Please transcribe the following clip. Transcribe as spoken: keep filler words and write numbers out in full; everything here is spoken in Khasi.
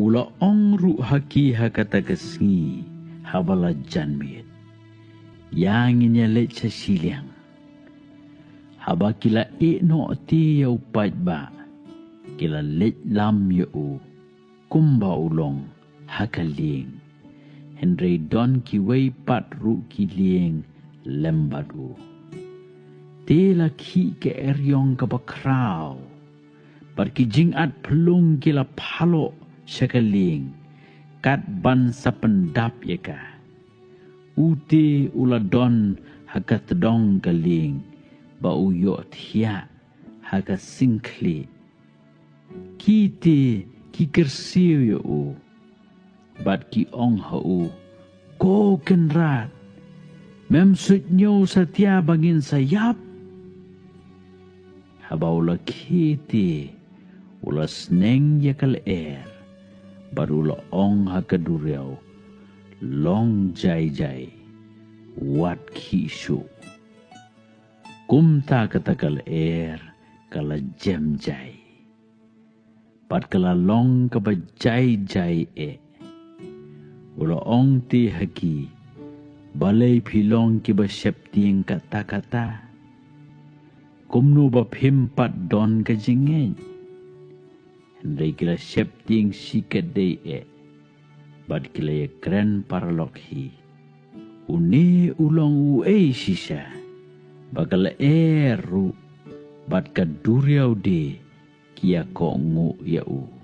U la ong ruh ha ki ha kata ka sngi, haba la janmiet, ïa ngin ïa leit sha shiliang. Haba ki la ïeh noh te ïa u paidbah, ki la leit lam ïa u, kumba u long ha ka lieng. Hynrei don kiwei pat ruh ki lieng lem bad u. Te la khih ka eriong kaba khraw, bad ki jingat phlung ki la phaloh sha ka lieng, kat ban sa pyndap ïa ka. U te u la don ha ka tdong ka lieng, ba u ïoh thiah ha ka singkhlieh. Ki te ki kyrsiew ïa u, bad ki ong ha u, Ko Kynrad, mem suidñiew satia ba ngin sa ïap? Haba u la khie te, u la sneng ïa ka lyer, bad u la ong ha ka duriaw, Long jai jai, wat khih shuh. Kumta kata ka lyer ka la jem jai, bad ka la long kaba jai jai eh. U la ong te ha ki, Balei phi long kiba sheptieng katta katta? Kumno ba phim pat don ka jingngeit? Hynrei ki la sheptieng shikatdei eh, bad ki la ïakren paralok hi, Une u long uei shisha, ba ka lyer ruh bad ka duriaw de ki ïakohnguh ïa u?